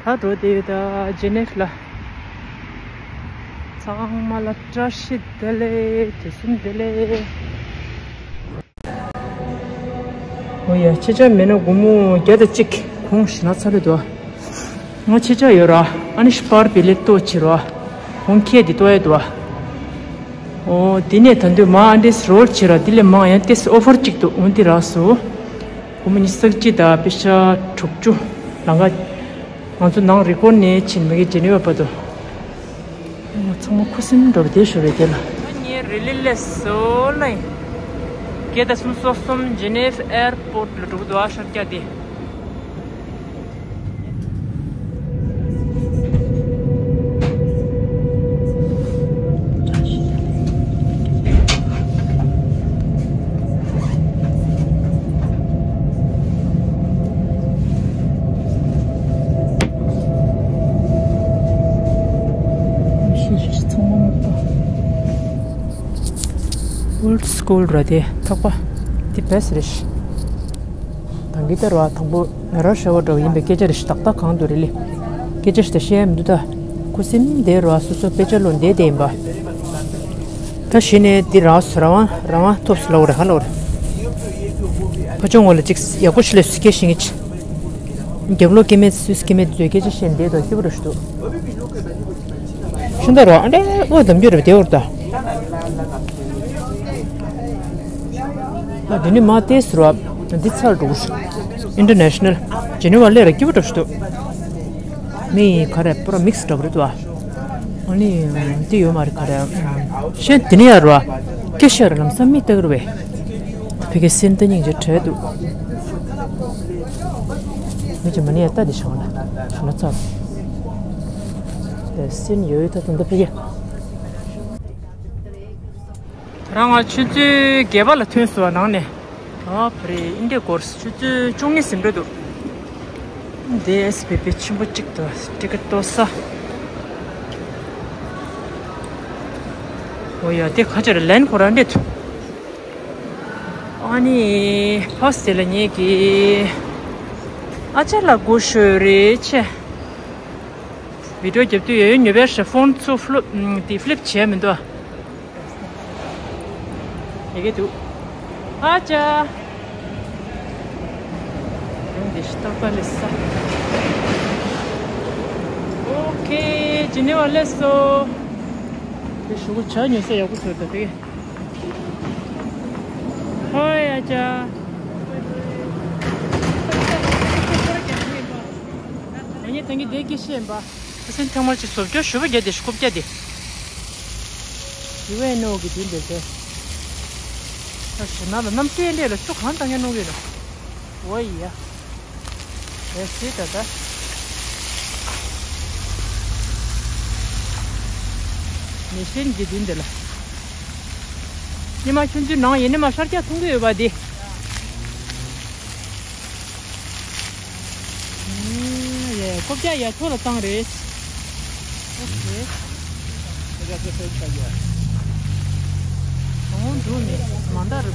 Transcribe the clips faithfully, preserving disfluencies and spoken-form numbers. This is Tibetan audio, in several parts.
ད་འགྲོ་བསྡད་ཡོད་ད་ཇི་ནེབ་ལ། ཚང་མ་ལ་བཀྲ་ཤིས་བདེ་ལེགས། དུས་གསུམ་བདེ་ལེགས། འོ་ཡ། ཁྱེད་ཅག་མེད་ན་སྒོར་མོ་བརྒྱ་དང་གཅིག་གོང་ཞིག་ན་ཚར་རེད་དོ། ང་ཁྱེད་ཅག་ཡོད་ར། ཨ་ནི་ཤི་པར་བི་ལེ་ཏོ་ཆི་ར། གོང་ཁྱེད་འདི་ཏོ་ཡ་དོ། འོ་དེ་ནས་ད་དུང་མ་ཨ་འདྲེས་རོལ་ཆི་ར། དེ་ལས་མང་ཡང་ཏེས་ཨོ་ཕར་གཅིག་ཏུ་འོང་དེ་རག་སོ། སྒོར་མོ་ཉི་ཤུ་རྩ་གཅིག་དང་པེ་ཤ་དྲུག་ཅུ་ལང་ཀ། ང་ཚོ་ནང་རི་ཀོར་ནས་ཕྱིན་མི་གི་ཇི་ནེ་ཝ་བར་དུ། ཨོ་ཚང་མ་ཁུ་སིམ་འགྲོ་བ་དེ་ཤོར་བའི་དེ་ལ། ངའི་རི་ལི་ལས་སོ་ལ་ཡིན། བརྒྱད་དང་སུམ་ཅུ་སོ་གསུམ་ཇི་ནེབ་ཨེར་པོར་ལ་འགྲོ་གི་འདུག་ཨ་ཤར་སྐྱ་དེ། Old school ར་དེ་ཐོག་པ་དེ་བེས་རེད། དང་གི་ལྟར་བ་དང་པོ་ང་རང་ཧྲེ་བ་འདྲ་བ་ཡིན་པའི་སྐད་ཆ་རེ་ཞིག་ཏག་ཏག་གང་འདུག་རེ་ལི། སྐད་ཆ་ཞིག་ད་བཤད་ཡ་མི་འདུག་ད། ཁུ་སིམ་བསྡད་ར་སོ་སོ་དཔེ་ཆ་ལོ་འདས་བསྡད་ཡིན་པ། ད་གཞི་ནས་འདི་རང་སུ་རང་དབང་རང་དབང་ཐོབ་སུ་ལོག་རེ་ཧ་ལོག་རེ། ཕ་ཆུང་ངོ་ལ་ཅིག་ཡག་པོ་ཞིག་ལས་སུ་སྐད་ཤེས་ངེས་ཅི། རྒྱབ་ལོག་སྐད་མེད་སུས་སྐད་མེད་དུས་སྐད་ཆ་བཤད་འདས་དོ་སྐྱིད་པོ་རེ་ཞིག་འདུག་ཤིང་རྟ་རོ་ཨ་འདྲེ་ཨོ་དམ་རྒྱུ་རེ་བདེ་བོར་ད། ད་དེ་ནི་མ་ཏེས་རོ་འདི་ཚར་འགྲོ་གི་ཨིན་ཊར་ནེ་ཤ་ནལ་ཇི་ནི་ཝ་ལས་ར་སྐྱིད་པོ་འགྲོ་ཞིག་འདུག་མི་ག་རེ་པུ་ར་མིག་སི་འདྲ་པོ་རེད་འདུག་ཨ་ནི་འདི་ཡོད་མ་རེད་ག་རེ། གཞན་དེ་ནི་ཡ་རོ་སྐད་ཤར་ལམ་སང་མི་ལྟ་གི་རེད་བས། ཕ་གི་སེམས་ད་སྙིང་རྗེ་བྲལ་འདུག་མི་ཅི་མ་ནི་ཡ་ལྟ་དེ་བྱང་ལ་བྱང་ལ་ཚར། སེམས་ཡོད་ཡོད་ད་དུང་ད་ཕ་གི། ད་རང་ང་ཆུ་ཚོད་བརྒྱད་པ་ལ་ཐོན་སོང་བ་ནང་ནས། ཨ་ཕ་རེ་ཨིན་ཌི་ཡ་སྐོར་ཆུ་ཚོད་བཅུ་གཉིས་ཟིན་འགྲོ་འདུག་འདི་ཨེས་བི་བི་ཆེན་པོ་གཅིག་ཏུ་ཊི་ཀེ་ཊི་ལྟོ་ས། འོ་ཡ་དེ་ཁ་ཆེ་རེ་ལན་ཁོ་རང་འདྲེད་ཐུབ། ཨ་ནི་ཕ་སི་དེ་ལ་ངེད་ཀྱི་ཨ་ཅག་ལ་སྒུག་ཤོད་རེ་ཆེ། བི་ཌི་ཡོ་རྒྱབ་དུས་ཡོད་ཡོད་ཉོ་བའི་ཧྲེ་ཕོན་ཚུ་ཕི་ལིབ་དེ་ཕི་ལིབ་བྱས་མི་འདུག་ཡ་གི་འདུག་ཨ་ཅག་ཡོང་དེ་ཤི་ཏག་ཏག་ལས་ས། ཨོ་ཁེ་ཇི་ནི་ཝ་ལས་སོ། དེ་ཞུ་གུ་ཇ་ཉོ་ས་ཡག་པོ་ཚོད་ད་དེ། ཧོ་ཡ་ཅག་ང་གཉིས་ཐང་གི་བསྡད་ཀྱི་ཤེས་པ། ཁ་སང་ཐེངས་མ་གཅིག་བཟོ་བཅོས་ཞུ་བ་བརྒྱབ་དེ་ཤོབ་བརྒྱབ་དེ། ཞུ་བའི་ནོ་གི་དུས་འདིར་དེ། ད་ཞེ་ན་ལ་གནམ་གཤིས་འདྲ་ལ་ཆུ་གང་བཏང་ཡ་ནོ་གི་ལ། འོ་ཡ། ཨེ་སི་ད་ད། མི་ཤེས་ཀྱི་དུས་འདི་ལ། ཉི་མ་ཆུང་ཆུང་ནང་ཡིན་ནི་མ་ཤར་རྒྱག་མཐོང་གི་ཡོད་པ་འདི། ཡ་ཀོ་བྱ་ཡ་ཆོ་ལ་བཏང་རེད། ཨོ་ཁེ། ཨོ་འདུག་ནི་མ་འདར།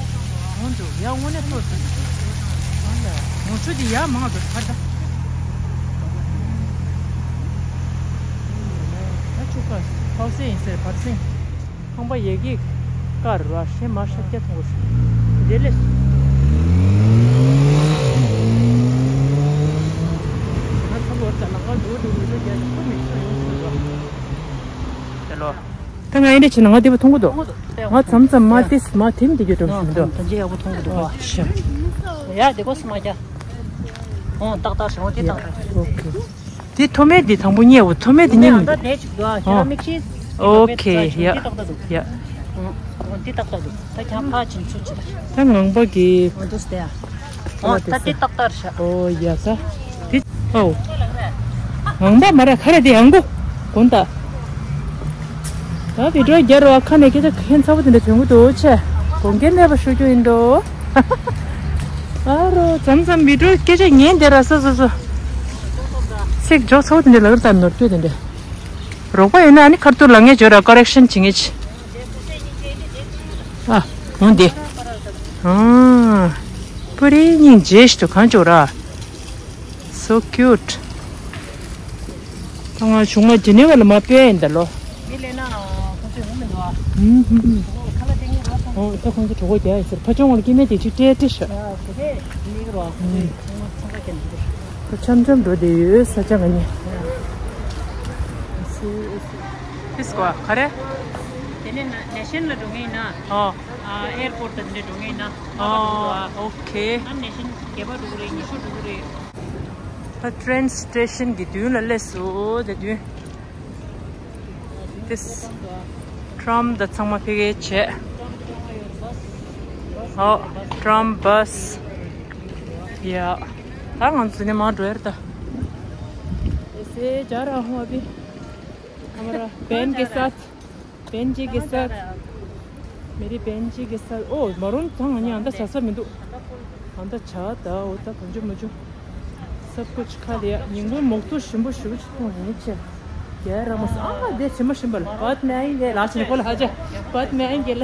ཨོ་འདུག་ཡ་དངོས་གནས་ཐོག་ཏུ། ཨོ་ལ་ངོ་ཆུ་དེ་ཡ་མང་དུ་ཐར་ད། ད་ཆུ་ཁ་ཕག་སེ་ཡིན་ཟེར་བར་སེང་། ཁང་པ་ཡ་གི་ཀར་ར་ཤེ་མ་ཤ་སྐྱ་ཐོང་གོ་ཤུ། དེ་ལས་ང་ཚོ་ལོར་ཙ་ལང་ཀ་འགྲོ་འགྲོ་འགྲོ་རྒྱ་ཆུ་མི་ཆུ་ཡོང་ཆུ་ར། དེ་ལོ། ད་ང་ཨེ་འདྲ་བྱས་ན་ང་བདེ་པོ་མཐོང་གི་འདུག་ང་མཚམས་མཚམས་མ་ཏིས་མ་དེ་མི་བདེ་རྒྱུ་འགྲོ་བཞིན་འདུག་ད་ཅི་ཡག་པོ་མཐོང་གི་འདུག་ཨོ་ཤ། ཡ་དེ་གོ་སི་མ་རྒྱ། ཨོ་ཏག་ཏག་ཤོང་དེ་ཏག་ཏག་ཨོ་ཁེ། དེ་ཐོག་མའི་དེ་དང་པོ་རྙེད་འོ་ཐོག་མའི་དེ་རྙེད་མི་འདུག་ཨོ་ཁེ་ཡ། ཡ། འདི་ཏག་ཏག་འདུག་ད་ཁྱང་ཁ་ཅིན་ཚུ་ཅི་ད། ད་ངང་པ་གི་ཨོ་འདུག་སྟེ་ཡ། ཨོ་ད་དེ་ཏག་ཏག་རེད་ཤག་ཨོ་ཡ་ད། དེ་ཨོ། ངང་པ་མ་ར་ཁ་ར་དེ་ཡང་གོ་གོན་ད། ད་བི་ཌི་ཡོ་རྒྱ་རོ་ཁ་ནས་སྐད་ཆ་ཁན་ཚ་པོ་དེ་འདྲ་བྱུང་གི་འདུག་ཆེ། དགོངས་འགལ་མེད་པ་ཞུ་རྒྱུ་ཡིན་འདུག་ཨ་རོ་མཚམས་མཚམས་བི་ཌི་ཡོ་སྐད་ཆ་ཉན་བསྡད་ར་ས་སོ་སོ། ཚིག་འཇོག་ཚ་པོ་དེ་འདྲ་ལ་ཀར་ཙམ་ནོར་སྐྱོད་དེ་འདྲ། རོགས་པ་ཡོད་ན་ཨ་ནི་ཁར་ཐུག་ལ་ངས་བརྗོད་ར་ཀོ་རེག་ཤན་བྱེད་ངེས་ཆེ། ཨ། འོང་དེ། ཨ། པུ་རི་སྙིང་རྗེ་ཞིག་ཏུ་གང་བྱོ་ར། So cute. ང་བྱུང་མ་ཇི་ནེ་ཝ་ལ་མ་སྤོས་ཡིན་ད་ལོ། མི་ལས་ན་ཁོང་ཚོས་ཧུ་མི་འདུག་ཨ། ཧུམ་ཧུམ་ཧུམ། ཁ་ལ་ཏེ་ངའི་རོ་སོང་། ཨོ་ད་ཁོང་ཚོ་གྲོད་ཁོག་རྒྱག་ཡིན་ཟེར། ཕ་ཆུང་བ་ལ་སྐྱེ་དམན་དེ་ཅིག་སྤྲད་སྤྲད་ཤག་ཨ་དེ་དེ་མི་གི་རོ་ཨ། ཁོང་ཚོས་ཚོང་ཁ་སྐྱེལ་འདུག་ཁོ་འཆམ་འཆམ་འགྲོ་བསྡད་ཡོད་ས་ཆ་ང་གཉིས། ཕིས་གོ་ག་རེ། དེ་ནས་ན་ནེ་ཤན་ལ་འགྲོ་ངེས་ཡིན་ན། ཨོ། ཨ་ཨེར་པོར་ཊི་དང་དེ་འདྲ་འགྲོ་ངེས་ཡིན་ན། ཨོ་ཨོ་ཁེ། ཨ་ནེ་ཤན་བརྒྱད་པ་འགྲོ་གི་རེད། ཉི་ཤུ་འགྲོ་གི་རེད། ད་ཊེན་སི་ཊེ་ཤན་གྱི་མདུན་ལ་སླེབས་སོང་། དེ་མདུན་དེ་ཊྲམ་དང་ཚང་མ་ཕ་གིར་བྱས། ཨོ་ཊྲམ་བྷ་སི་ཡ། ད་ང་ཚོ་ནས་མར་འགྲོ་ཡ་རེད་ད། ऐसे जा रहा हूँ अभी हमारा बहन के साथ। बहन जी के साथ। मेरी बहन जी के साथ। ཨོ་མ་རུང་ད་ང་གཉིས་ཨ་མདའ་བྱ་ས་མི་འདུག་ཨ་མདའ་བྱ་ད། ཨོ་ད་གང་བྱུང་མ་བྱུང་། सब कुछ खा लिया། ཉིན་གུང་མོག་ཐུག་ཞིམ་པོ་ཞེ་པོ་ཅིག་འཐུང་ཡིན་ཆེ། རྒྱལ་ར་མོ་ཨ་མ་དེ་ཞིམ་པོ་ཞིམ་པོ་ལ། बाद में आएंगे ལ་ཆེན་ཁོ་ལ་ཧ་ཅ། बाद में आएंगे ལ།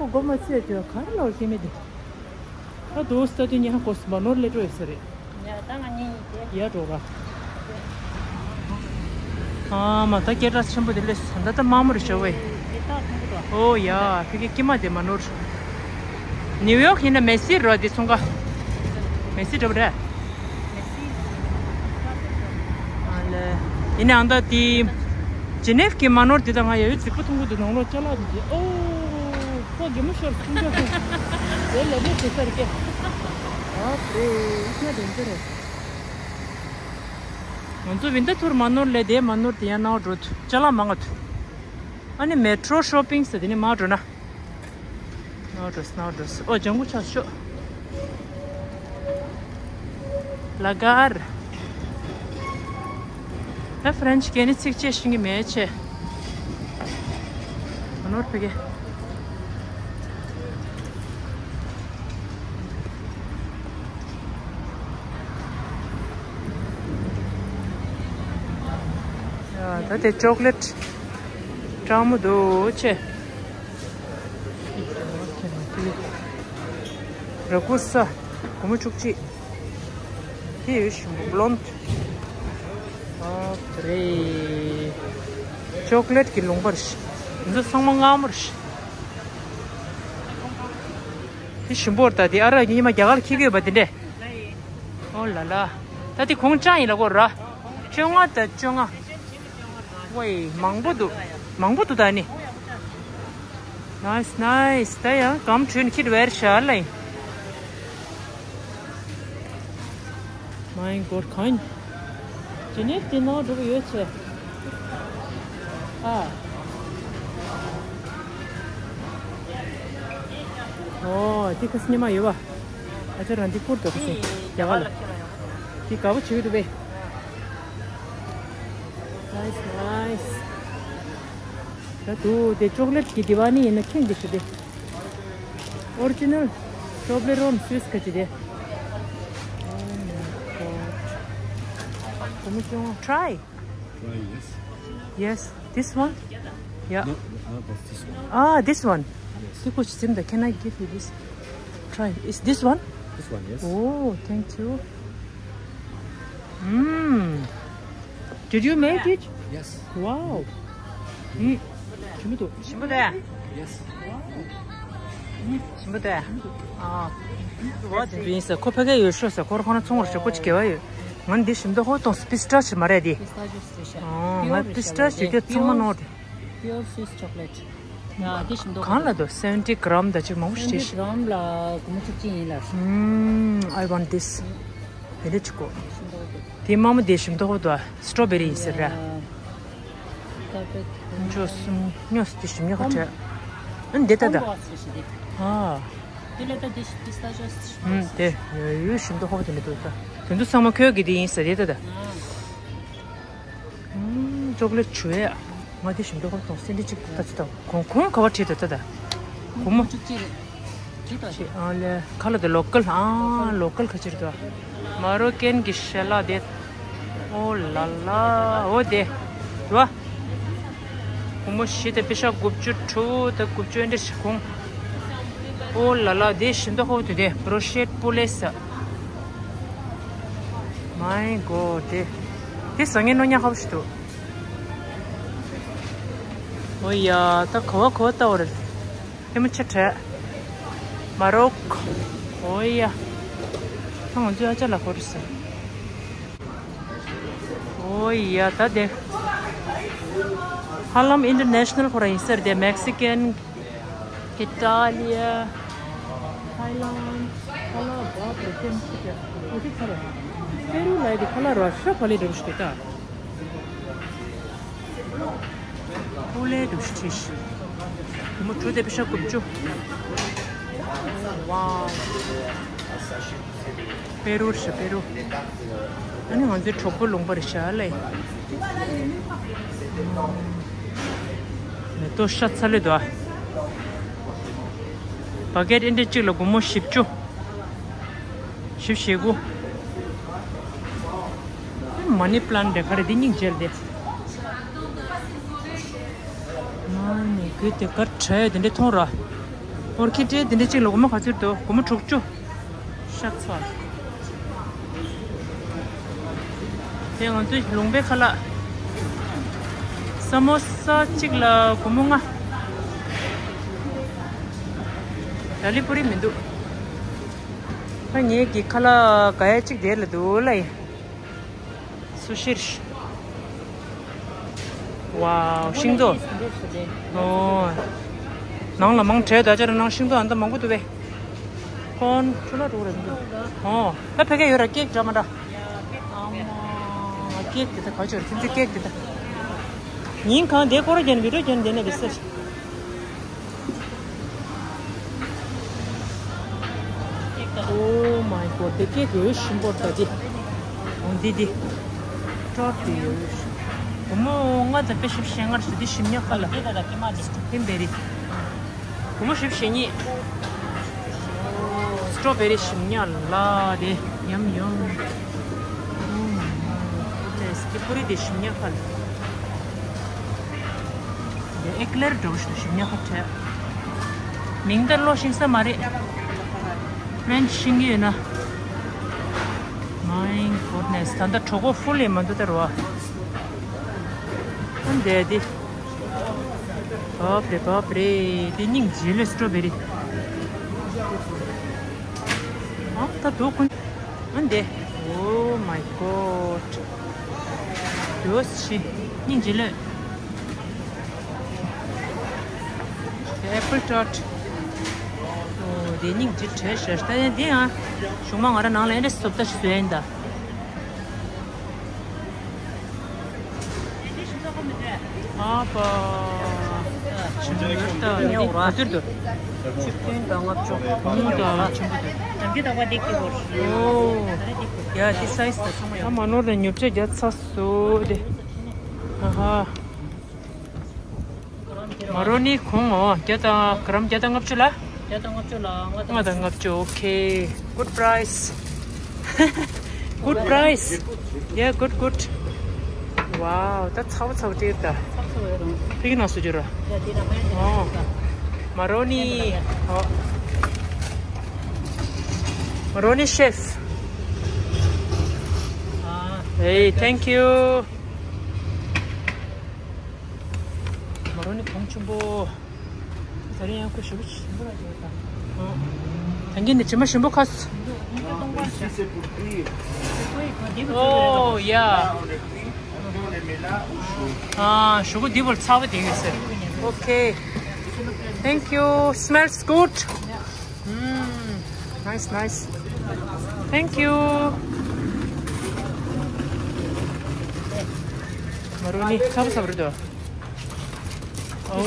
ཨོ་སྒོ་མ་ཕྱེ་ཅོ་ག་རེ་ལ་ཨོ་ཤེས་མེད་དེ། ད་དུང་ལྟ་དུས་ཉི་ཧ་གོ་སི་མ་ནོར་ལས་འགྲོ་ཡོད་ས་རེད། ཡ་ད་ང་གཉིས་ཡིན་ཏེ། ཡ་འགྲོ་ར། ཨ་མ་ད་སྐད་གྲགས་ཆེན་པོ་དེ་ལས་ད་ད་དམའ་མོ་རེད་ཤོ་ཝེ། དེ་ད་མཐོང་གི་འདུག་ཨོ་ཡ་ཕ་གི་སྐྱེས་མ་དེ་མ་ནོར། ནིའུ་ཡོག་ཡིན་ན་མེ་སི་རོ་དེ་ཚོང་ཁང་། མེ་སི་འགྲོ་བ་རེད། ཨ་ལེ། ཡིན་ནའང་ད་དེ། ཇི་ནེབ་ཀྱི་མ་ནོར་དེ་དང་ང་ཡ་ཡུལ་རྫིག་པོ་མཐོང་གི་འདུག་ནང་ལོགས་ཅ་ལག་དེ་དེ་ཨོ། ཁོ་གེ་མོ་ཤོར་སུན་ཅོ་ཁོ། དེ་ལས་མེད་དེ་སར་སྐྱེ། ཨ་ཧྲེ་ཨིས་ན་ཌེན་ཇར་རེད། ང་ཚོ་ཝིན་ཏ་ཐུར་མ་ནོར་ལས་དེ་མ་ནོར་དེ་ཡང་ནང་འགྲོ་ཐུ་ཅ་ལག་མང་ང་ཐུ། ཨ་ནི་མེ་ཊྲོ་ཤོ་པིང་ས་དེ་ནི་མ་འགྲོ་ན། ནོ་ཌོས་ནོ་ཌོས། ཨོ་ལྗང་གུ་ཆགས་ཤོག་ལ་གར། ད་ཧྥ་རན་ཆི་སྐད་ནི་ཚིག་ཅེས་ཤེས་ཀྱི་མེད་ཆེ། ནོར་ཕ་གི། ཡ་ད་དེ་ཅོག་ལེཊ་སྤྲང་མོ་འདུག་ཆེ། ར་ཀུ་ས། སྒོར་མོ་བཅུ་གཅིག་དེ་ཡོད་ཞིམ་པོ་བློན། ཨ་རེ། ཅོག་ལེཊ་གི་ལུང་པ་རེད། འདི་ཚོ་ཚང་མ་མངར་མོ་རེད། དེ་ཞིམ་པོ་རེད་ད། དེ་ཨ་རག་གི་ཉི་མ་རྒྱ་གར་ཁྱི་གོས་པ་དེ་འདྲས། ཨོ་ལ་ལ། ད་དེ་གོང་ཅང་ཡིན་ལ་གོ་ར། བཅོ་ལྔ་དང་བཅོ་ལྔ། ཝེ་མང་པོ་འདུག་མང་པོ་འདུག་ད་ནི། ནའིས་ནའིས། ད་ཡང་གམ་ཁྲུན་ཁྱིད་ཝེར་ཤ་ལ་ཡིན། མའི་གོར་གང་། ཇི་ནེབ་དེ་ནང་འགྲོ་གི་ཡོད་ཆེ། ཨ། ཨོ་དེ་ཁ་སི་ཉི་མ་ཡོད་པ། ཨ་ཅག་རང་འདི་བསྐུར་འདུག་ཟེར། རྒྱ་གར་ལ། འདི་དགའ་པོ་བྱེད་ཀྱི་འདུག་པས། ནའིས་ནའིས། ད་དུ་དེ་ཅོག་ལེཊ་གི་དི་ཝ་ནི་ཡིན་ན་ཁེངས་ཀྱི་ཞུ་དེ། Original Toblerone Swiss ཁ་ཅིག་དེ། Oh my God. Try. Try, yes. Yes, this one? Yeah. No, uh, but this one. Ah, this one. Yes. Tiko chizimda, can I give you this? Try. Is this one? This one, yes. Oh, thank you. Mm. Did you make it? Yes. Wow. Mm. ཞིམ་པོ་འདུག་ཞིམ་པོ་འདུག Yes. ཞིམ་པོ་འདུག་ཨ། ཝ་དེ་འདྲ་ཡིན་ས། ཁོ་ཕ་གི་ཡོད་ཤོག་ས། ཁོ་ར་ཁོ་ན་ཚོང་ར་ཞོག་ཁོ་ཅི་དགེ་བ་ཡོད། ང་འདི་ཞིམ་མདོག་ཧོ་གཏོང་ས། པི་སི་ཊ་ཆི་མ་རེད་དེ། Pistachio special. ཨོ་ང་པི་སི་ཊ་ཆི་དེ་ཚང་མ་ནོར་དེ། Pure Swiss chocolate. ཡ་དེ་ཞིམ་མདོག་གང་ལ་འདུག་སེ་ཝན་ཊི་གྲམ་ད་ཅིག་མང་པོ་ཞིག་སེ་ཝན་ཊི་གྲམ་ལ་སྒོར་མོ་བཅུ་གཅིག་ཡིན་ལ། ཨུམ། I want this. དེ་འདྲ་ཅིག་གོ། དེ་དམར་མོ་དེ་ཞིམ་མདོག་པོ་འདུག་སི་ཊོ་བེ་རི་ཡིན་ཟེར་ར། ཡ། ཀར་པེཊ། འཇོ་སུམ་ཉོས་དེ་ཞིམ་ཉོ་ག་བྲལ། ཨ་འདི་ལྟ་ད། ཨ། དེ་ལ་ད་དེ་པི་སི་ཊ་ཆི་ཡོ་སི་ཞིམ་ཨུམ་དེ་ཡོད་ཞིམ་མདོག་པོ་དེ་འདྲ་འདུག་ད། དེ་ཚོ་ཚང་མ་ཁོའི་གི་དེ་ཡིན་ཟེར་དེ་ལྟ་ད། ཨ། ཨུམ། ཅོག་ལེ་ཊི་བྱུ་ཡ། ང་དེ་ཞིམ་པོ་ཧོབ་དང་སེ་འདྲི་གཅིག་ད་ཅི་དང་གོང་གོང་ག་བ་བྲིས་ད་ད་ད། གོང་མོ། བཅུ་གཅིག་རེད། བྲིས་ད། ཅི་ཨ་ལེ་ཁ་ལ་དེ་ལོ་ཀལ། ཨ་ལོ་ཀལ་ཁ་ཅིར་དུ། མ་རོ་ཀན་གྱི་ཤ་ལ་དེ། ཨོ་ལ་ལ། ཨོ་དེ། རུ་བ། གོང་མོ་བཞི་དང་པེ་ཤ་དགུ་བཅུ་དྲུག་དང་དགུ་བཅུ་ཨེ་འདྲ་ཞིག་གོང་། ཨོ་ལ་ལ་དེ་ཞིམ་པོ་ཧོབ་དུ་དེ་བྲོ་ཤེད་པུ་ལེ་ས། My God དེ། དེ་བཟང་ངན་ནོ་ཉག་ཁ་པོ་ཞིག་འདུག། ཨོ་ཡ། ད་ག་བ་ག་བ་ལྟ་བ་རེད། ཧེ་མ་ཆེ་དྲགས། མ་རོ་ཀོ། ཨོ་ཡ། ད་ང་ཚོས་ཨ་ཅག་ལ་ཧོ་རི་ཟེར། ཨོ་ཡ། ད་དེ་ཧ་ལམ་ཨིན་ཊར་ནེ་ཤ་ནལ་ཁོ་རང་ཡིན་ཟེར། དེ་མེག་སི་ཀན། ཨི་ཊ་ལི་ཡ། ཐའི་ལན། ཁ་ལག་བབ་རེ་ཀེམ་ཅིག་ཡ། ཨོ་དེ་ཁ་ལག་པེ་རུ་ལ་དེ་ཁ་ལག་ར་ཤ་བ་ལེ་འགྲོ་ཤི་ད། ཨོ་ལེ་འགྲོ་ཤི་ཤི། དེ་མོ་གྲུ་དེ་པེ་ཤ་དགུ་བཅུ། ཝའོ། པེ་རུ་ཤ་པེ་རུ། ཨ་ནི་ང་ཚོའི་གྲོགས་པོ་ལུང་པ་རེད་ཤག་ལེ། མེ་ཏོག་ཤ་ཚ་ལོས་འདུག་ཨ། བ་ཀེད་ཨིན་ཊི་གཅིག་ལ་སྒོར་མོ་བཞི་བཅུ། བཞི་བཅུ་ཞེ་དགུ། མ་ནི་པི་ལན་ཊི་རེད་ག་རེ་འདི་སྙིང་རྗེ་ལ་དེ། མ་ནི་གོས་དེ་གར་བྲལ་དེ་འདྲས་མཐོང་ར། ཨོར་ཁི་ཌི་དེ་འདྲས་གཅིག་ལ་སྒོར་མོ་ག་ཚོད་འདུག་སྒོར་མོ་དྲུག་ཅུ། ཤག་ཚ། དེ་ང་ཚོའི་ལུང་པའི་ཁ་ལག་ས་མོ་ས་གཅིག་ལ་སྒོར་མོ་ལྔ། ད་ལི་པུ་རི་མི་འདུག་ད་ངེད་ཀྱི་ཁ་ལག་ག་ཡ་གཅིག་དེ་ལ་འདུག་ལ་ཡ། སུ་ཤི་རེད། ཝའོ། ཤིང་ཏོག་ཨོ། ནང་ལ་མང་དྲགས་ད་ཅར་ནང་ཤིང་ཏོག་ཨ་འདྲ་མང་པོ་འདུག་པས། ཀོན་ཁྲོ་ལ་རུ་རེད་འདུག་ཨོ། ད་ཕ་གི་ཡོད་ར་ཀེག་འདྲ་མ་འདྲ། ཨ་མ། ཀེག་དེ་ད་ག་ཅོར་ཁྱིམ་མཚེས་ཀེག་དེ་ད། ཉིན་གང་དེ་སྐོར་རྒྱན་བི་ཌིའོ་རྒྱན་དེ་ནས་རེད་ཟེར། Oh my god, དེ་ཀེག་གི་འོད་ཞིམ་པོ་ད་དེ། འོ་འདི་འདི། སྤྲོ་དེ་འོད་ཞིམ། སྒོར་མོ་ལྔ་དང་པེ་བཞི་བཅུ་ཞེ་ལྔ་རེད་ཟེར། འདི་ཞིམ་ཉག་ཁ་ལ། འདི་ད་ད་ཀི་མ་འདི། ཀི་མ་བེ་རི། སྒོར་མོ་བཞི་བཅུ་ཞེ་གཉིས། སི་ཊོ་བེ་རི་ཞིམ་ཉག་ལ་དེ། ཉམས་ཉོམ། ཨོ་མའི་གུཌ་ནེས། དེ་པུ་རི་དེ་ཞིམ་ཉག་ཁ་ལ། དེ་ཨེ་ཀི་ལེར་འདྲ་བོ་ཞིག་འདུག་ཞིམ་ཉག་ཁ་བྲལ། མིང་ད་ལོ་ཤེས་ས་མ་རེད། ཕ་རེན་ཆི་ཤེས་ཀྱི་ཡོད་ན། མའི་གུཌ་ནེས། ད་ལྟ་གྲོད་ཁོག་ཧྥུལ་ཡེ་མ་འདུག་ད་རོ། ཨ་འདས་དེ། བབ་རེ་བབ་རེ། དེ་སྙིང་རྗེ་ལོས་སི་ཊོ་བེ་རི། ཨ་ད་དུ་ཀུན། ཨ་འདས། Oh my god. ཡོ་ཤི། སྙིང་རྗེ་ལོས། དེ་ཨེ་པལ་ཊར་ཊི། ཨོ་དེ་སྙིང་རྗེ་བྲལ་ཤག་ད་ཡང་དེ་ཡང་། གཞུག་མ་ང་རང་ནང་ལ་ཨེ་འདྲས་བཟོ་ལྟ་ཞིག་བཟོས་ཡིན་ད། ཨ་ཕ། ཆུ་ཚོད་ད་ཉེ་བར་དུ། ཆིག་སྟོང་དང་ལྔ་བཅུ། ཨོ་ད་ཆེན་པོ་དེ། ཨོ། ཡ་དེ་སའི་ཛི་དེ་ཚང་མ་ཡོད། ཨ་མ་ནོར་ལ་ཉོ་ཆ་རྒྱག་ཚར་སོང་དེ། ཨ་ཧ། མ་རོ་ནི་གོང་ཨོ། བརྒྱ་དང་ག་རམ་བརྒྱ་དང་ལྔ་བཅུ་ལ། བརྒྱ་དང་ལྔ་བཅུ་ལ་ལྔ་དང་ལྔ་དང་ལྔ་བཅུ། Okay, good price. Good price. Yeah, good, good. Wow, ད་ཚ་བོ་ཚ་བོ་སྟེར་ད། ཚ་བོ་ཚ་བོ་ཡོད་རུང་། ཕ་གི་ནང་སུ་འབྱོར་ར། ཡ་དེ་ན་མ་ཡིན་ད། ཨོ། མ་རོ་ནི། ཨོ། མ་རོ་ནི་ཤེཕ། ཨ། Hey, thank you. མ་རོ་ནི་གོང་ཆེན་པོ། ད་རིང་ཡང་ཁོ་ཞེ་པོ་ཞིམ་པོ་ར་བྱས་ད། ཨོ། ད་གིན་ནི་དྲི་མ་ཞིམ་པོ་ཁ་སོ། Oh, yeah. ཨ། ཞོག་ཁོག་འདི་བོར་ཚ་བ་དེ་ཡོད་ཟེར། Okay. Thank you. Smells good. Mm. Nice, nice. Thank you. མ་རོ་ནི་ཚ་བ་ཚ་བ་རེད་དོ། ཨོ།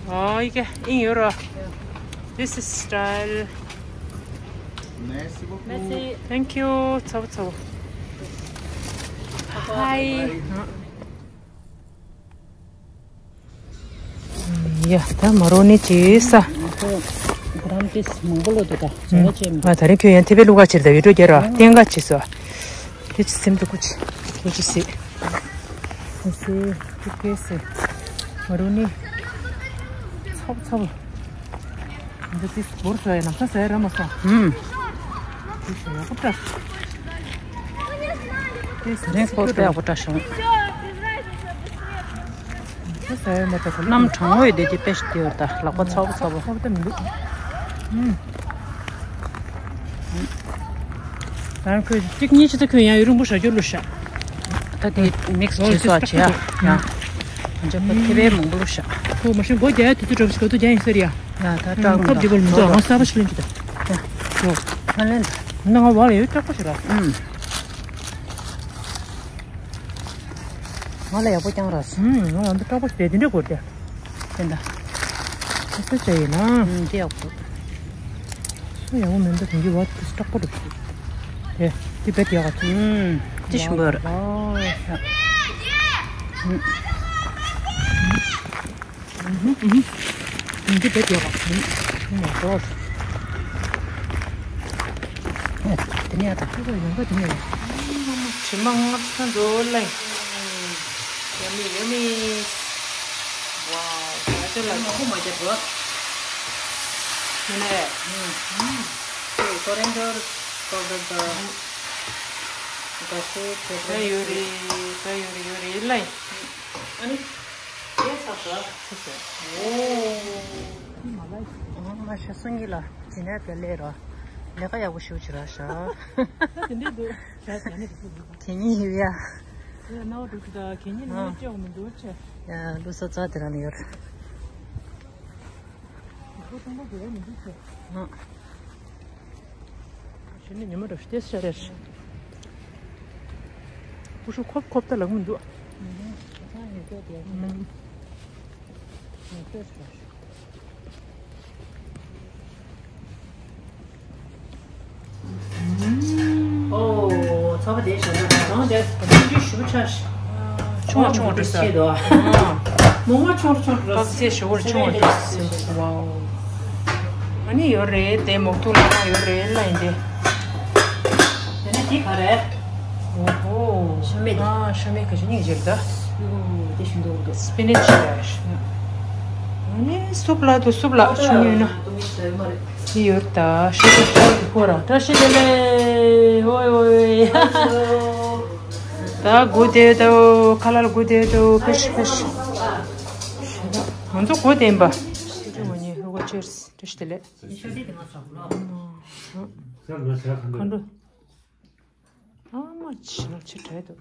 ཨ་ཡི་གེ་ཨིན་ཡོད་ར། This is style. Merci beaucoup. Merci. Thank you. ཚ་བོ་ཚ་བོ། Hi. ཡ་ད་མ་རོ་ནི་ཅི་ས། ཁོ་གྲམ་ཏིས་མང་པོ་ལོ་དུ་ད་ཟ་ཡ་ཅེ་མི། ང་ད་རེ་ཁྱོད་ཡང་ཐེ་བེ་ལུ་ག་ཅིར་ད་བི་ཌིའོ་རྒྱ་ར་ཨ་ཏེང་ག་ཅི་སོ། དེ་ཅི་སེམས་དུ་ཀུ་ཅི་ཀུ་ཅི་སི། ཨ་སི་ཀུ་ཀེ་སི། མ་རོ་ནི་ཚ་བོ་ཚ་བོ། འདི་ཏིས་བོར་སོ་ཡ་ནམ་ས་ཟ་ཡ་ར་མ་སོང་། ཧུམ། དེ་ཞིག་ཡག་པོ་ཏྲ། དེ་རིང་ཁོ་དཔེ་ཡག་པོ་འདྲ་བྱུང་། གནམ་གྲང་མོ་ཡོད་དེ་དེ་དཔེ་ཞིག་དེ་ཡོད་ད་ལག་པ་ཚ་པོ་ཚ་པོ། ཚ་པོ་ད་མི་འདུག་ཨུམ། ད་ཁོས་གཅིག་གཉིས་ཅི་ད་ཁོས་ཡང་ཡུན་རིང་པོ་ཞག་རྒྱུ་བླུགས་ཤག་ད་དེ་མིག་སི་བྱེད་སོགས་བྱེད་ཡ། ཡང་། ང་ཚོ་ཁོ་ཐེ་བའི་མང་པོ་བླུགས་ཤག་ཁོ་མ་ཤེས་མགོ་རྒྱག་ཡ་དུས་ཚོད་འགྲོ་བཞིན་ག་དུས་རྒྱག་ཡིན་ཟེར་ཡ། ཡ་ད་སྐྲག་མི་ཁོབ་འདུག་ཀྱི་བོར་མི་འདུག་ང་གསར་པ་ཞིག་ལེན་གྱི་འདུག་ཡ། ང་ལེན་ད། ན་ང་བ་ལ་ཡོད་སྐྲག་པོ་ཞིག་ར། ཨུམ། ང་ལ་ཡག་པོ་རྐྱང་ར་སོང་། ཨུམ། ང་ལ་འདི་སྐྲག་པོ་ཞིག་རེད་དེ་འདྲ་དགོས་ཏེ། དེ་འདྲ། ཁ་ས་ཅག་ཡིན་ན། ཨུམ། འདི་ཡག་པོ། སུ་ཡག་པོ་མིན་འདུག་དེང་གི་བ་དེ་སྐྲག་པོ་འདུག་དེ་དེ་བེད་ཡག་ག་ཨུམ། ཅི་ཞིམ་པོ་རེད། ཨུམ། ཨུམ། ཨུམ། འདི་བེད་ཡག་ག་ཨུམ། མ་གོ། དེ་ནས་ད་ཁོ་ཡོང་ག་དེ་ནས། དྲི་མ་ངར་ས་འགྲོ་ལེ། Yummy, yummy. Wow, ད་ཅི་ལ་ཁོ་མ་རྒྱབ་རོགས། ཁྱེད་ནས། ཨུམ། ཁོ་རེ་འདོར་པའོ་ཌར་དང་། ག་ཤེད་ཁྱེད་ད་ཡོད་རེད། ད་ཡོད་རེད། ཡོད་རེད་ལེ། ཨ་ནི། ཡས་ཚར་ད། ཚར་ཚར། ཨོ། མ་ལ་ཡིན། ཨ་མ་ཤ་སོང་གི་ལ། དེ་ནས་བེད་ལས་ར། ལས་ཀ་ཡག་པོ་ཞུ་ཕྱིར་ར་ཤག་དེ་འདྲས་འདུག་ད་ད་ནི་ག་གེ་ཉིན་ཡོད་ཡ། ཡ་ནའོ་འགྲོ་གི་ད་གེ་ཉིན་ནི་ཨ། སྐྱོ་མི་འདུག་ཆེ། ཡ་ལུས་ས་རྩ་དེ་རང་ནས་ཡོད། ཁོ་ཚང་མ་འགྲོ་ཡ་མི་འདུག་ཆེ། ཨ། ཞུ་ནི་ཉི་མ་འགྲོ་ཤི་ཏེ་ཤ་རེར། ཀུ་ཤུ་ཁོབ་ཁོབ་ད་ལ་མི་འདུག་ཨ། ཨ། ཨོ། ཚོགས་པ་དེ་ཞོགས་པ་རང་དེ་ཆུང་ཆུང་ཞུ་ཆ་ཤ། ཆུང་བ་ཆུང་བ་འགྲོ་ས། ཆེ་དོ། མོག་མོག་ཆུང་ཆུང་འགྲོ་ས། ཚེ་ཞུ་བར་ཆུང་བ་འགྲོ་ས། ཝའོ། ཨ་ནི་ཡོད་རེད་དེ་མོག་ཐུག་ལ་ཡོད་རེད་ལ་ཡིན་ཏེ། དེ་ནས་དེ་ག་རེད། ཨོ་ཧོ། ཤ་མེད་དེ། ཨ་ཤ་མེད་ག་ཅི་སྙིང་རྗེ་རེད་ད། ཨུ། དེ་ཞུ་འདུག་འདུག་སི་པི་ནེ་ཆི་རེད། ཨ་ནི་སུབ་ལ་དུ་སུབ་ལ་ཆུང་ཉུང་ན། དེ་ཡོད་ད་ཤ་ཤ་ཤ་གི་ཧོ་ར་བཀྲ་ཤིས་བདེ་ལེགས། ཨོའི་ཨོའི། ད་སྒུག་བསྡད་དོ། ཁ་ལག་སྒུག་བསྡད་དོ། ཕེ་ཤི་ཕེ་ཤི། ང་ཚོ་སྒུག་བསྡད་པ། ང་གཉིས་ཧུ་གོ་ཅེར་སི། བཀྲ་ཤིས་བདེ་ལེགས། མཁའ་འགྲོ། ཨ་མ་ཕྱི་ལོགས་ཕྱི་དྲགས་འདུག་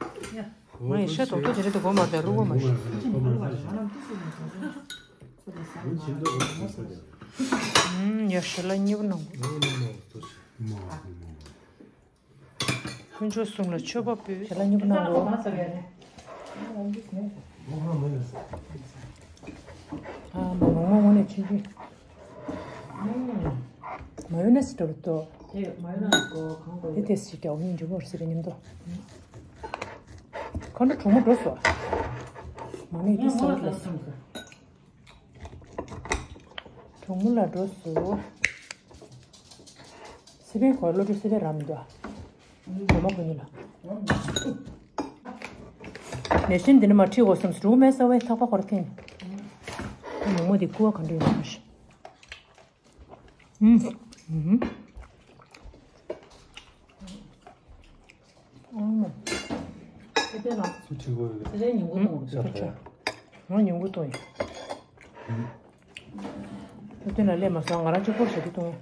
ང་ཡི་ཤ་རྡོག་རྡོག་དེ་རེད་འདུག་གོ་མ་རེད་རུ་གོ་མ་ཤི། ཨུམ། ཡ་ཞལ་ལག་གཉིས་པོ་གནང་དགོས། ཕུན་ཚོགས་གསུམ་ལ་མཆོད་པ་ཕུལ། ཞལ་ལག་གཉིས་པོ་གནང་དགོས། ཨ་མ་མོག་མོག་དངོས་གནས་ཆེན་པོ། མ་ཡོ་ནེ་སི་འདྲ་པོ་འདུག་དེ་མ་ཡོ་ནེ་སི་གོ་གང་གོ། དེ་དེ་སི་ཀྱང་ཡིན་འཇུ་བོར་སི་རེ་ཉིན་དོ། ཁ་འགྲོ་གྲོགས་མོ་འགྲོ་སོ། མ་ནེ་དེ་སི་ལ་སོང་། གྲོགས་མོ་ལ་འགྲོ་སོ། སི་པན་གོ་བློ་གྲོས་སི་པན་ར་མི་འདུག་ཨ། གྲོགས་མོ་གོ་ཉིན་ལ། ནེ་ཤན་འདི་ནི་མ་ཁྲིད་དགོས་སམ་སི་རུ་མེ་ས་བའི་ཐག་པ་ཁོ་ར་ཁེན། མོག་མོག་དེ་ཀུ་བ་ག་འདྲ་ཡོད་མ་ཤེས། ཨུམ། ཨུམ། ཨུམ། ཨེ་ཏེ་ལ། སུ་ཁྲིད་དགོས་ཡོད། ཨེ་ཏེ་ཉིན་གུང་གཏོང་དགོས། ང་ཉིན་གུང་གཏོང་ཡིན། ཨེ་ཏེ་ལ་ལས་མ་སོང་ང་རང་གཅིག་པོ་ཞེ་དྲག་གཏོང་ཡིན།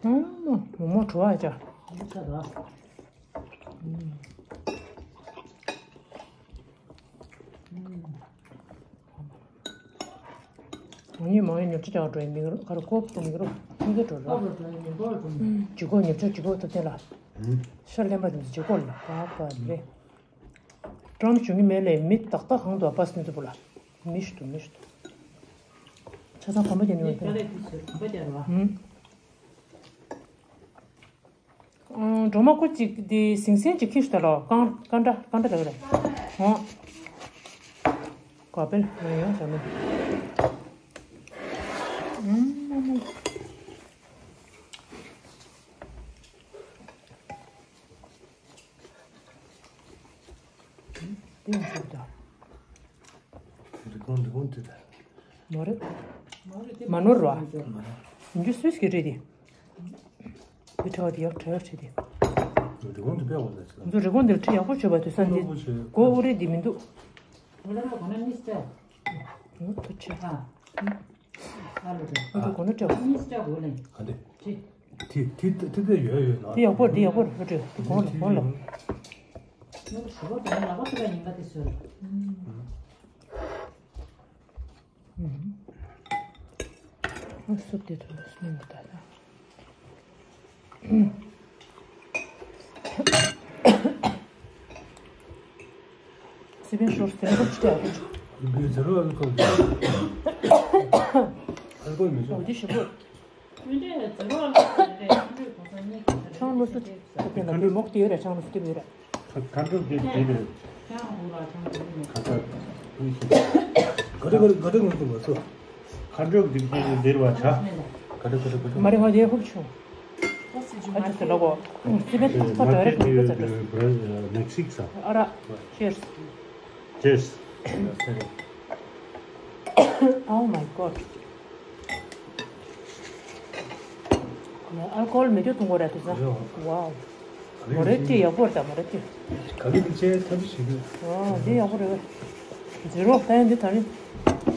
ཨུམ། མོག་མོག་བྲོ་བ་ཅག་ཨུམ། ཨུམ། ང་གཉིས་མང་ཡིན་ཉོ་ཆ་རྒྱག་འགྲོ་ཡི་མིག་རོ་ག་རེ་ཀོབ་ཀྱི་མིག་རོ་མིག་ག་འགྲོ་ར། ཀོབ་རོ་འགྲོ་ཡི་མིག་རོ་འགྲོ། ལྗིད་ཁོག་ཉོ་ཆ་ལྗིད་ཁོག་ཐུབ་བསྟན་ལ། ཤར་ལེན་པ་དེ་ཚོ་ལྗིད་ཁོག་ལ་པ་པ་རེད། བཀྲམ་བྱུང་གི་མེད་ལས་མི་ཏག་ཏག་གང་དུ་པ་སི་ནི་དུ་བུ་ལ། མི་ཤི་དུ་མི་ཤི་དུ། ཆ་ཚང་གོམ་པ་རྒྱབ་ནི་ཡོད་དེ། ཨུམ། ཨང་། སྒྲོལ་མ་སྐུ་གཅིག་འདི་ཟིང་ཟིང་གཅིག་ཁྱེར་ཤོག་ད་ལོ། རྐང་རྐང་འདྲ་རྐང་འདྲ་ལ་རེད། ཨོ། ག་པེལ་ང་ཡོང་བྱ་མི། ཨུམ། འདི་ཡང་ཤོག་ད། འདི་གོང་འདི་གོང་དེ་ད། མ་རེད། མ་ནོར་བ། ཡིན་རྒྱུ་སུས་ཀྱི་རེད་དེ། བི་ཁྲ་དེ་ཡག་ཁྲ་ཡག་བྱས་ཏེ། རི་བོང་དེ་དཔེ་འོ་ད་ཆེ། ང་ཚོ་རི་བོང་དེར་ཁྲི་ཡག་པོ་བྱོས་པ་དུས་ས་འདི་སྐོར་རེ་འདི་མི་འདུག་ང་ལ་གོ་ན་མི་སྤྲད། ང་ཐུག་ཆེ། ཨ། ཨ་ལོ་རེད། ང་ཚོ་གོ་ན་སྤྲད། མི་སྤྲད་གོ་ལེ། ཨ་འདི། ཁྲི། དེ་དེ་དེ་དེ་ཡོད་ཡོད་ན། དེ་ཡག་པོ་རེད། དེ་ཡག་པོ་རེད། ཨ་ཁྲི་དེ་གོང་ལ་གོང་ལ། ང་ཞུ་བ་དེ་ལག་པ་ཐུག་པ་ཡིན་པ་དེ་ཟེར། ཨུམ། སུབ་དེ་ཚོ་སྨན་གྱི་ད་ལྟ། སི་པན་ཤོར་སི་པན་ཤོར་ཅི་སྟེ་ཨ་རུ། འདི་ཟེར་བ་ཨལ་ཀོལ། ཨལ་ཀོལ་མི་འཇོག་འོ་དེ་ཞིམ་པོ། ཆང་ལོ་སུ་ཏུ་ཏེ་ན་དེ་མོག་ཏེ་ཡོད་ར། ཆང་ལོ་སུ་ཏུ་ཡོད་ར། ཁ་ཁ་འགྲོ་དེ་དེ་རེད། ཁ་ཁ་ཁ་ག་རེ་ག་རེ་ག་རེ་ངོ་ཐུག་པ་སོ། ཁ་འགྲོ་དེ་དེ་དེ་རེད་བ་ཆ། ག་རེ་ག་རེ་ག་རེ། མ་རེད་ང་དེ་ཧུབ་ཆུ། ཨ་ཅི་སེ་ལ་གོ། སི་པན་ཐུག་པ་དོ་རེད། ཐུག་པ་ཙག་ཙག། མེག་སིག་ས། ཨ་ར། Cheers། Cheers། Oh my God། ཨལ་ཀོ་ཧོལ་མེད་རྒྱུ་འཐུང་དགོས་རེད་དེ་ཚོ། ཝའོ། མོ་རེ་ཏི་ཡག་པོ་རེད་ད། མོ་རེ་ཏི། ག་ལེ་གི་ཅེ་ཐབས་ཤིག་གི། ཨོ་འདི་ཡག་པོ་རེད། ཛི་རོ་ད་ཡང་འདི་ད་རིང་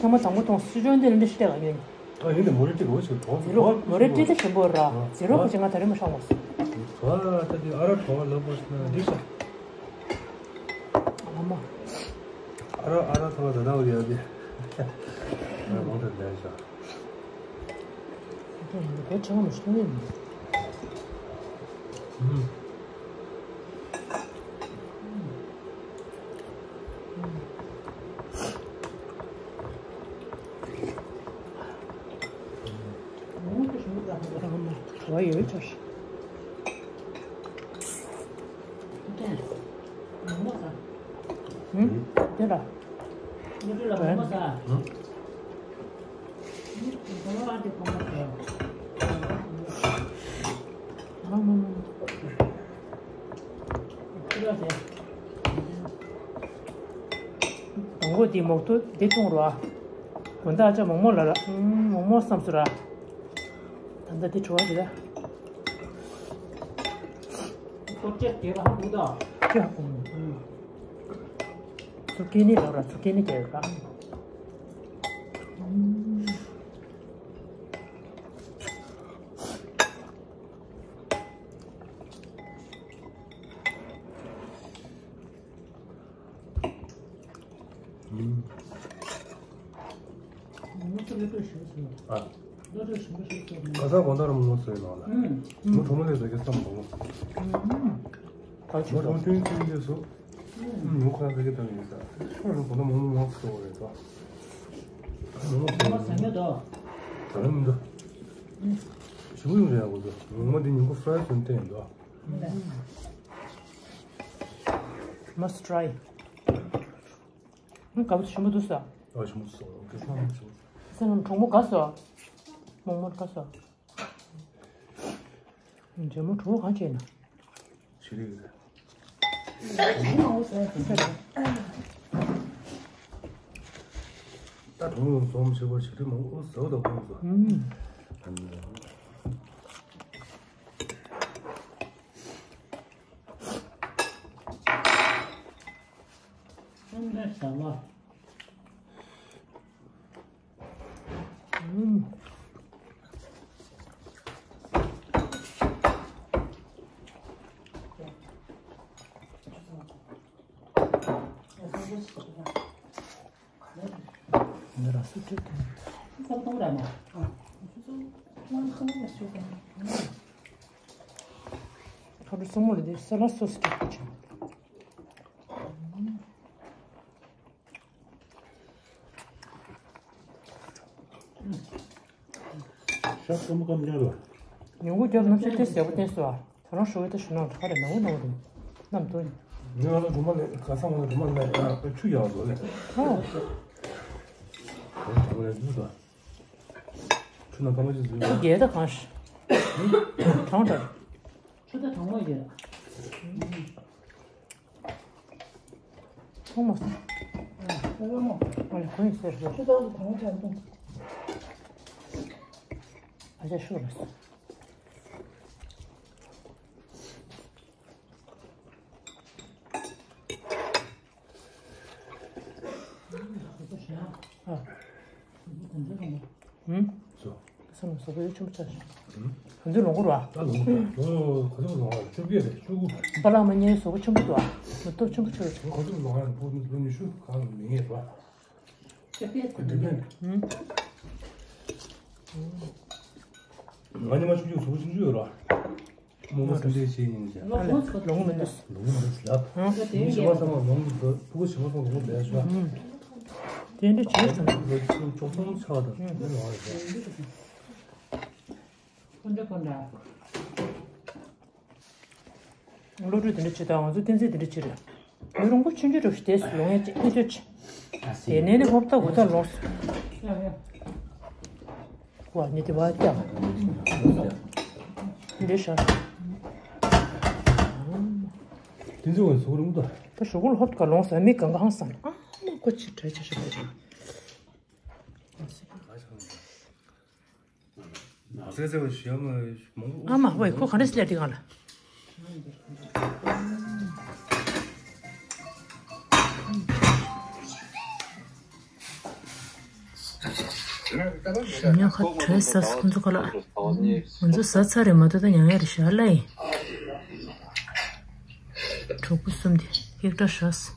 ཐེངས་མ་དང་པོ་མཐོང་། སི་ཅོན་འདི་ལ་འདི་ཤི་ཏེ་ག་ཉོས། ཨ་ཡིན་ད་མོ་རེ་ཏི་གོ་ཞིག་གྲོགས་ཛི་རོ། མོ་རེ་ཏི་ད་ཞིམ་པོ་ར། ཛི་རོ་གོ་ཅི་ང་ད་རིང་མ་ཧྲང་བ། ཨ་ད་འདི་ཨ་ར་གྲོགས་ལབ་པ་ན་འདི་ཤ། ཨ་མ། ཨ་ར་ཨ་ར་ཐོ་ད་ད་འོ་ཡ་འདི། ཨ་ར་མང་དྲགས་ལས་ཤ། དང་པོ་འདི་མོག་ཐུག་འདི་བཏུང་རོགས། དགོང་དག་ཨ་ཅག་མོག་མོག་ལ་ར། མོག་མོག་བསམ་སོང་ར། ད་ལྟ་འདི་བྲོ་བ་རེད་ད། ཀོ་ཅེ་རྒྱལ་བ་ཧ་གོ་ད། ཀྱེ་ཧ་གོ། ཚུ་ཀེ་ནི་ལོ་ར། ཚུ་ཀེ་ནི་རྒྱལ་བ། ཨ། ཁ་སང་དགོང་དག་ར་མོག་མོག་ཟོས་ནང་ལ། མོ་གྲོ་མོ་ལས་ཟ་གི་བསམ་མོག་མོག། མོ་གྲོ་མོ་ཐུང་ཐུང་ལས་ཟོ། མོ་ཁ་ཟ་གི་བསམ་ཡིན་ས། ཁོ་རང་དགོང་དག་མོག་མོག་ཟོ་རེད་ད། མོག་མོག་ཟོ་རེད། ཟ་གི་མི་འདུག་ཞིམ་པོ་ཡོང་རེད་ཡ་གོ་ཚོ། མོག་མོག་འདི་ཉིན་གུང་ཧྥ་རའི་བཟོས་བསྟན་ཡིན་འདུག Must try། ཨ་ག་བ་ཞིམ་པོ་འདུག་ས། ཨ་ཞིམ་པོ་འདུག་ས། ཨོ་ཀེ་ཤོ་ཞིམ་པོ་འདུག་ས། སེམས་ལ་གྲོགས་མོ་དགའ་སོ། མོག་མོག་དགའ་སོ། རྗེ་མོ་གྲོགས་གང་བྱས་ན། ཆི་རིགས་རེད། ད་གྲོགས་མོ་འཛོམས་བྱེད་པ་ཆི་རིགས་མང་པོ་ཟ་བ་དང་ཁོང་ཚོ། ཨུམ། ཨུམ། ཟ་བ། ཨུམ། འདི་ར་སུ་ཁྲིད་དང་། ཚོགས་གཏོང་ར་མ། ཁ་རུ་སོང་མོ་ལ་འདི་སེ་ལ་སོ་སི་ཁྲིད་དང་ཆ། ཤ་སྐམ་སྐམ་རྒྱབ་ལ། ཉུང་གུ་རྒྱབ་ན་ཚོད་ལྟའི་ཟས་པོ་བསྟན་སོ། ད་རང་ཧྲུ་ཝེ་ད་ཞུ་ན་ག་རེ་ནང་འོ་ནང་འོ་རེད། ནམ་དོ་ནི། ངས་ང་ཚོ་གྲོ་མ་ལས་ག་ས་ང་ཚོ་གྲོ་མ་ལས་ཡ་པའི་ཆུ་ཡག་བཟོ་ལས། ཨོ། གྲོ་མ་ལས་ཆུ་ཟ། ཆུ་ནང་སྐར་མ་ཅིག་བཟོས། ཆུ་རྒྱལ་ད་གང་ཞིག་གྲང་དྲགས། ཆུ་ད་གྲང་མོ་ཡོད། ཐོང་མ་སོང་། ཨ་ལ་གོ་ཡིན་ཟེར་ཟེར། ཆུ་ད་གྲང་ཆ་འདུག་ཨ་ཅག་ཤོར་རེད། ཨ། ཨུམ། སོ། ས་ནང་བཟོ་པ་ཡོད་ཆེན་པོ་ཆགས་ཤག་ཨུམ། ག་ཚོད་ལོངས་སྐོར་བ། ད་ལོངས་སྐོར། ལོངས་ག་ཚོད་ལོངས་བཅུ་བརྒྱད་རེད། བཅུ་དགུ། པ་ལགས་མ་ཉེས་བཟོ་པ་ཆེན་པོ་འདུག་ཨ། མ་གཏོགས་ཆེན་པོ་ཆགས་ཤག་ག་ཚོད་ལོངས་ཡང་ལོ་ཉི་ཤུ་གང་མི་ངེས་ར། ཨུམ། ང་ཉི་མ་བཅུ་གཅིག་བཟོ་པ་ཆུང་ཆུང་ཡོད་ར། རྨོ་མོ་སེམས་ཁྲལ་བྱེད་ཉིན་ཞག་ལོ་ངོ་མི་འདུག་ལོ་ངོ་མི་འདུག་ལབ། ལོ་ངོ་ཞི་མ་ཚང་མ་ལོ་ངོ་འདུག་ཕྲུ་གུ་ཞི་མ་ཚང་མ་ལོ་ངོ་བསྡད་ཤག་དེ་འདྲ་བྱེད་བྱུང་། ལོ་ཅུང་ཅོག་ཙམ་ཆགས་དང་དེ་ལོ་ཨ་ཞག་ཁོ་འདྲ་ཁོ་འདྲ། བློ་གྲོས་དེ་འདྲ་བྱེད་དང་ང་ཚོ་བསྟན་འཛིན་དེ་འདྲ་བྱེད་རེད། ཡུན་རིང་པོ་ཆུང་ཆུང་འགྲོ་ཞིག་དེ་ལོ་ངས་ཅིག་ཨེ་ཅོ་ཆི། དེ་ནས་ནི་ཧོབ་ཏ་ཧུ་ཏ་ལོངས་སོ། ཨ་ཡ། ཝ་ཉི་དེ་བ་ཀྱང་འདི་ཤར། དེ་ཚོ་བས་སུ་རུང་དུ། ད་ཞོག་ལ་ཧོབ་ཀ་ལོངས་ས་མི་གང་གང་སང་ཨ་མ་ཁོ་ཆི་བྲོས་ཆ་ཞོག་ལ་ཆ། ཨ་མ་ཝེ་ཁོ་ག་འདྲ་སླེབས་དེ་གང་ལ། ཉོ་ཁ་བྲོས་ས་ཁོང་ཚོ་ཁ་ལ། ང་ཚོ་ཟ་ཚར་རེད་མ་གཏོགས་ད་ཉང་ཡ་རེ་ཞར་ལ་ཡིན། གྲོགས་པོ་གསུམ་དེ་ཡིག་འདྲ་ཞག་སི།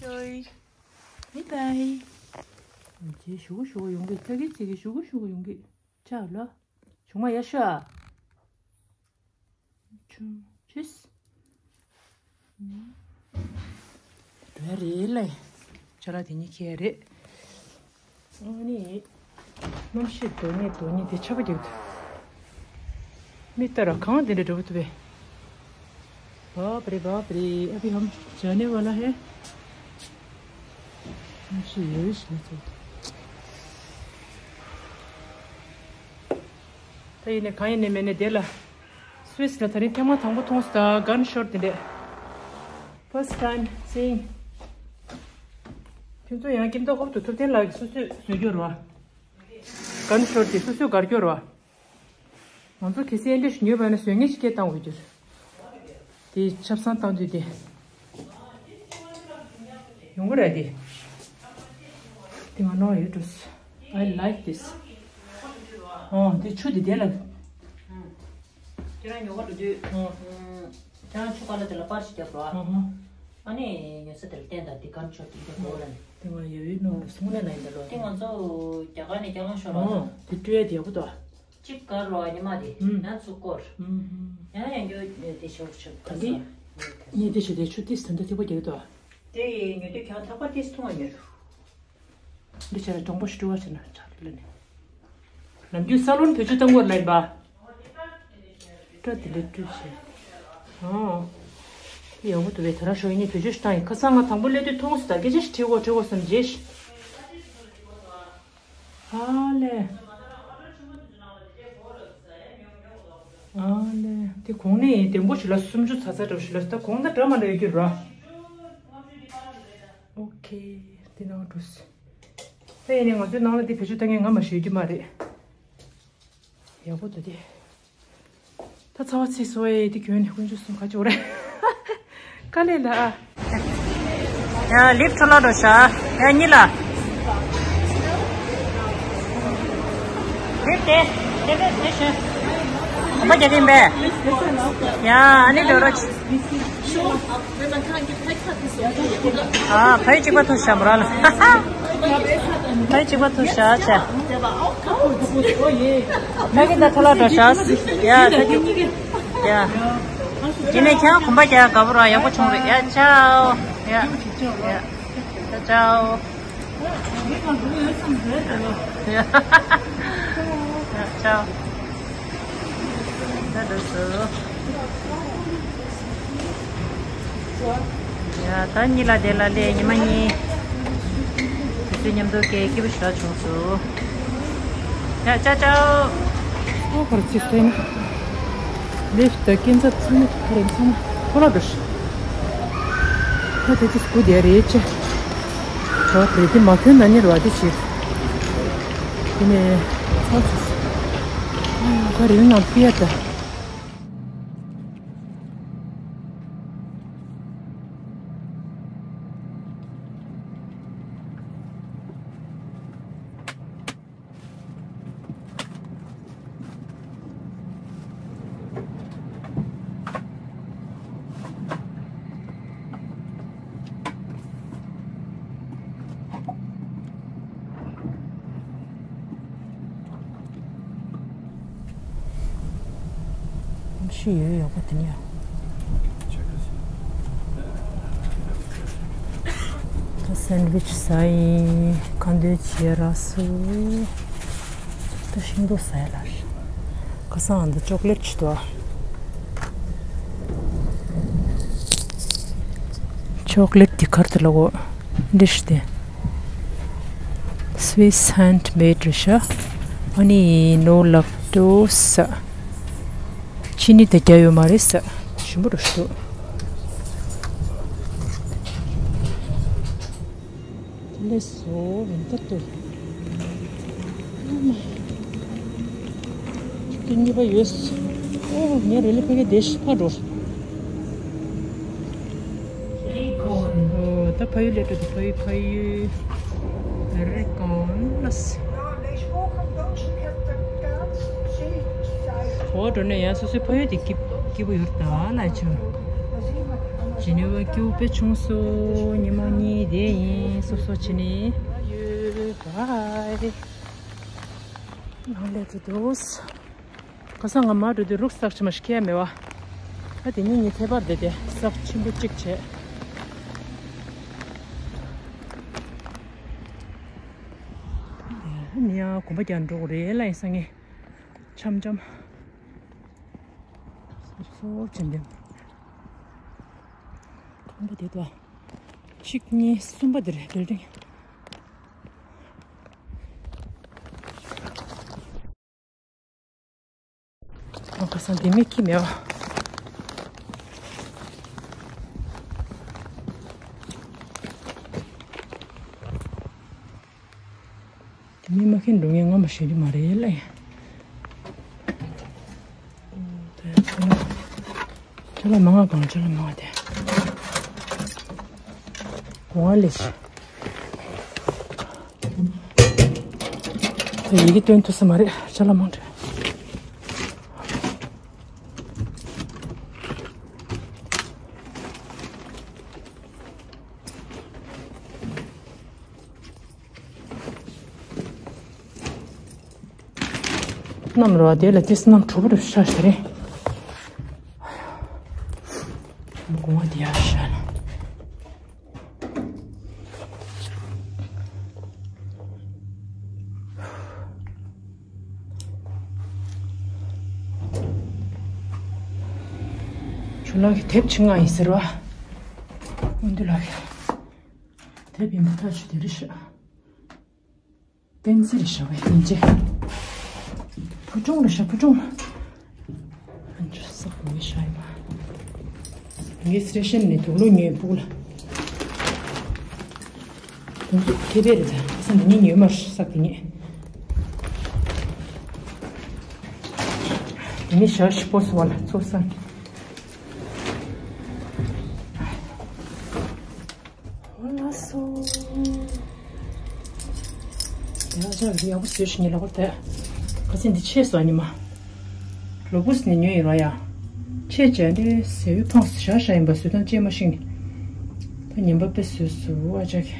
ཇོའི། མི་ཏའི། ཇེ་ཞུ་གུ་ཞུ་གུ་ཡོང་གི་ཙག་གི་ཙིག་གི་ཞུ་གུ་ཞུ་གུ་ཡོང་གི་ཅག་ལ། ཆུང་མ་ཡ་ཤ། ཆུང་ཆིས། དོན་རེད་ལེ། ཅ་ལག་དེ་གཉིས་ཁྱེར་རེད། ཨ་ནི། གནམ་གཤིས་དོ་ནི་དོ་ནི་དེ་ཆ་པ་རྒྱག་ཐུབ། མི་ལྟར་གང་དེ་འདྲ་འགྲོ་བ་ཐུབ་པས། बाप रे बाप रे। अभी हम जाने वाला है। ད་ཡིན་ནས་གང་ཡིན་ནས་མེད་ནས་དེ་ལ། སུད་སི་ལ་ད་རིང་ཐེངས་མ་དང་པོ་མཐོང་སོང་། ད་གན་ཤོར་དེ་འདྲས། First time seeing. ཁྱོད་ཚོ་ཡང་ཀིམ་ཏོ་ཧོབ་ཏུ་ཐུབ་བསྟན་ལགས་ཀྱིས་སོ་སོས་བཟོས་རྒྱུ་རེད་བ། གན་ཤོར་དེ་སོ་སོས་བསྒར་རྒྱུ་རེད་བ། ང་ཚོ་གལ་སྲིད་ཨེ་འདྲས་ཞིག་ཉོས་པ་ན་བཟོ་མཁན་ཞིག་སྐད་བཏང་དགོས་རྒྱུ་རེད། དེ་ཆབ་གསང་བཏང་དུས་དེ། ཡོང་གི་རེད་དེ། དེ་ང་ནོར་ཡོད་འགྲོ། I like this. ཨོ་དེ་ཆུ་དེ་དེ་ལ། ཁྱེད་རང་ཉོ་ག་འགྲོ་དུས། ཨོ། ཁྱེད་རང་ཆུ་ཁ་ལ་དེ་ལ་པར་ཞིག་རྒྱབ་རོགས་ཨ། ཨོ་ཧོ། ཨ་ནི་ཉོ་ས་དེ་ལ་བསྟན་དང་དེ་གར་ཆོག་དེ་འདྲ་གོ་ལ་ནི། དེ་ང་ཡོད་ཡོད་ནོར་སུང་ལེ་ལ་ཡིན་ད་ལོ། དེ་ང་ཚོ་རྒྱ་གར་ནས་རྒྱ་གར་ཤོར་བ་ཨོ་དང་། དེ་སྤྲོད་ཡ་དེ་ཡག་པོ་འདུག་གཅིག་དཀར་རོ་ཨ་ཉི་མ་དེ་ཨུམ། ན་ཚུགས་སྐོར། ཨུམ་ཨུམ། ཡང་ཡང་རྒྱུ་དེ་ཞོར་ཆུ་ད་ཁ་འདི་ས། ངས་དེ་ཞུ་དེ་ཆུ་ཏིས་ད་འདི་ཐིགས་པ་རྒྱག་དོ། དེ་ཡི་ཉོ་དུས་ཁྱང་ཐག་པ་ཏིས་ཐུང་བ་ཉོ། འདི་བྱས་ན་གྲོང་པ་ཞུ་བ་བྱས་ན་ཆགས་ལ་ནི། ལམ་རྒྱུད་ས་ལོན་བེད་སྤྱོད་བཏང་དགོས་ལ་ཡིན་པ། སྐྲ་དེ་ལས་བཀྲུས་བྱས། ཨོ། དེ་ཡག་པོ་འདུག་པས་ད་རང་ཤོག་ཡིན་ནི་བེད་སྤྱོད་ཞུ་སྟངས་ཡིན་ཁ་སང་ང་དང་པོ་སླེབས་དུས་མཐོང་སོང་ད་སྐད་ཆ་ཞིག་དྲིས་དགོས་དྲིས་དགོས་བསམ་རྗེས་ཤི། ཨ་ལེ། ཨ་ལེ། དེ་གོང་ནས་ཡིན་ལྡེམ་པོ་ཞིག་ལ་སུམ་ཅུ་ཚ་ཚ་འདྲ་བོ་ཞིག་ལ་ད་གོང་ད་འདྲ་མ་འདྲ་ཡོད་ཀྱི་ར། ཨོ་ཁེ། དེ་ནང་འགྲོ་སི། ད་ཡིན་ནས་ང་ཚོའི་ནང་ལ་དེ་བེད་སྤྱོད་བཏང་མཁན་ང་མ་ཞིག་ཡོད་ཀྱི་མ་རེད། ཡག་པོ་འདུག་སྟེ། ད་ཚ་བ་ཚིག་སོ་ཨེ་དེ་གྱོན་ནས་དཀོན་མཆོག་གསུམ་ག་ཅི་འོ་རེད། དཀའ་ལས་ལ་ཨ། ཡ་ལིབ་འཕྲོ་ལ་འགྲོ་ཤ། ཡ་གཉིས་ལ། ལིབ་དེ་དེ་དེ་དེ་ཤོད། གོམ་པ་རྒྱག་གིན་པས། ཡ་ཨ་ནི་འགྲོ་རོགས། ཨ་ཕའི་གཅིག་པ་ཐུག་ཤ་མོ་ར་ལ། ཕའི་གཅིག་པ་ཐུག་ཤ་ཆ། ད་གིན་ད་ཐོ་ལ་འགྲོ་ཤག་ཡ་ད་གིན། ཡ། དེ་ནས་ཁྱེད་གོམ་པ་རྒྱག་དགའ་པོ་ར་ཡག་པོ་བྱུང་རེད་ཡ་ཅའོ། ཡ། ཡ། ཡ་ཅའོ། ཡ། ཡ་ཅའོ། ད་འགྲོ་སོ། ཡ་ད་གཉིས་ལ་དེ་ལ་ལས་ཉི་མ་གཉིས། དུས་ཚོད་མཉམ་དུ་སྐད་སྐྱིད་པོ་ཞིག་རག་བྱུང་སོང་། ཡ་ཅའོ་ཅའོ། ཨོ་ཧོར་ཚིག་སྟོན། ལིབ་དང་སྐྱིན་ཚབ་ཚང་མ་ཧ་རེམ་ཚང་མ་ཐོ་ལ་འགྲོ་ཤི། ཁ་དེ་ཚོ་སྐུ་དེ་རེད་ཅེ། ཇོ་བོ་དེ་མ་ཁྱོད་ན་ཉེར་བ་དེ་བྱེད། དེ་ནས་ཚ་ཚ་སོ། ཨ་ཁ་རེ་ནང་ཕི་ཡ་ད། ཅི་ཡོད་ཡག་པོ་དེ་ནས་ཡང་། ད་སེན་ཝིཆ་ཟ་ཡིན། ཁ་འདོན་བྱས་རག་སོ། ད་ཤིང་ཏོག་ཟ་ཡ་ལ། ཁ་སང་འདི་ཅོག་ལེ་ཊི་ཅི་ཏོ། ཅོག་ལེ་ཊི་འདི་གར་དུ་ལ་གོ་འདི་ཤི་སྟེ། Swiss handmade རེད་ཤག་ཨ་ནི་no lactose། ཅི་ནི་དེ་རྒྱ་ཡོད་མ་རེད་ཟེར། ཞིམ་པོ་རུ་ཞུ། ལེ་སོ་རིན་ཐ་ཏུ། ཅིག་གཉིས་པ་ཡོད། ཨོ་ངས་རེ་ལེ་ཕ་གི་དེ་ཤི་ཕ་འགྲོ། ཨོ་ད་ཕ་ཡུལ་ལས་འགྲོ་དུ་ཕ་ཡུལ་ཕ་ཡུལ། རེ་གོན་ལ་སི། འོ་འགྲོ་ནས་ཡང་སོ་སོའི་ཕ་ཡུལ་དེ་སྐྱིད་སྐྱིད་པོ་ཡོད་ད་ལ་ཆོ། ཇི་ནི་ཝ་སྐྱིད་པོ་དཔེ་བྱུང་སོ། ཉི་མ་གཉིས་དེ་ཡིན་སོ་སོ་བྱེད་ནི། ཡོད་བའི་ནང་ལས་ཀྱི་འདུག་ཁ་སང་ང་མ་འགྲོ་དུས་རུག་སག་ཆེ་མ་ཞིག་ཁྱེར་མེད་བ། ཨ་དེ་ནི་ངའི་ཐད་པར་བསྡད་དེ་སག་ཆེན་པོ་གཅིག་བྱས། ཨ་ནི་ཡང་གོམ་པ་རྒྱག་འགྲོ་དགོས་རེད་ལ་ཡིན་ས་ངས། འཆམ་འཆམ། སོ་སོ་ཆེན་འདེམས། གོམ་པ་དེ་དོ། གཅིག་གཉིས་གསུམ་པ་དེ་རེད་བེལ་ཌིང་། ཁ་སང་དེ་མིག་གིས་མེད་པ། དེ་མིག་མ་ཁེན་འགྲོ་ངས་ངོ་མ་ཤེས་རྒྱུ་མ་རེད་ལ། ཅ་ལག་མང་ང་གང་ཅ་ལག་མང་ང་དེ། གོང་ཨ་ལེ་ཤི། ད་ཡི་གེ་སྟོན་ཐུབ་ས་མ་རེད་ཅ་ལག་མང་དྲགས། གནམ་རོ་དེ་ལ་དེ་གནམ་གྲོ་པོ་རུ་ཤ་ཞིག་རེད། སྒོ་ང་དེ་ཡར་ཤ་ན། ཁྱོད་ལགས་ཀྱི་དེབ་ཆུང་ང་ཡིན་ཟེར་བ། སྔོན་དུ་ལགས་ཀྱི་དེབ་ཡིན་པ་ཐག་ཆོད་དེ་རེད་ཤག་པན་ཛི་རེད་ཤག་པན་ཛི། ཕུ་ཀྲུང་རེད་ཤག་ཕུ་ཀྲུང་། ཨ་ཅོ་སག་མི་ཤ་ཡིན་པ། ངའི་སི་ཊེ་ཤན་ནས་དུག་ལོག་ཉོས་སྤུག་ལ། དུག་ལོག་ཁེ་པེ་རེད་ད། ས་འདི་ཉིད་ཉོས་མར་སག་དེ་ཉིད། དེ་ནི་ཞག་བཞི་པོ་སོང་བ་ལ་ཚོ་ས། ལ་སོ། ཡང་ཅག་གི་ཡག་པོ་བཟོས་ཤིག་ཉི་ལོག་དེ། ཁ་སང་འདི་ཆེ་སོ་ཉི་མ། ལོ་བུ་སི་ནས་ཉོས་ཡིན་རོ་ཡ། ཆེ་བྱས་འདི་ཟེ་བི་ཕོངས་ཞག་ཞག་ཡིན་པ་བཟོས་སྟངས་ཅེས་མ་ཤེས་ནི། ད་ཉིན་པ་དཔེ་བཟོས་སུ་ཨ་ཅག་གི།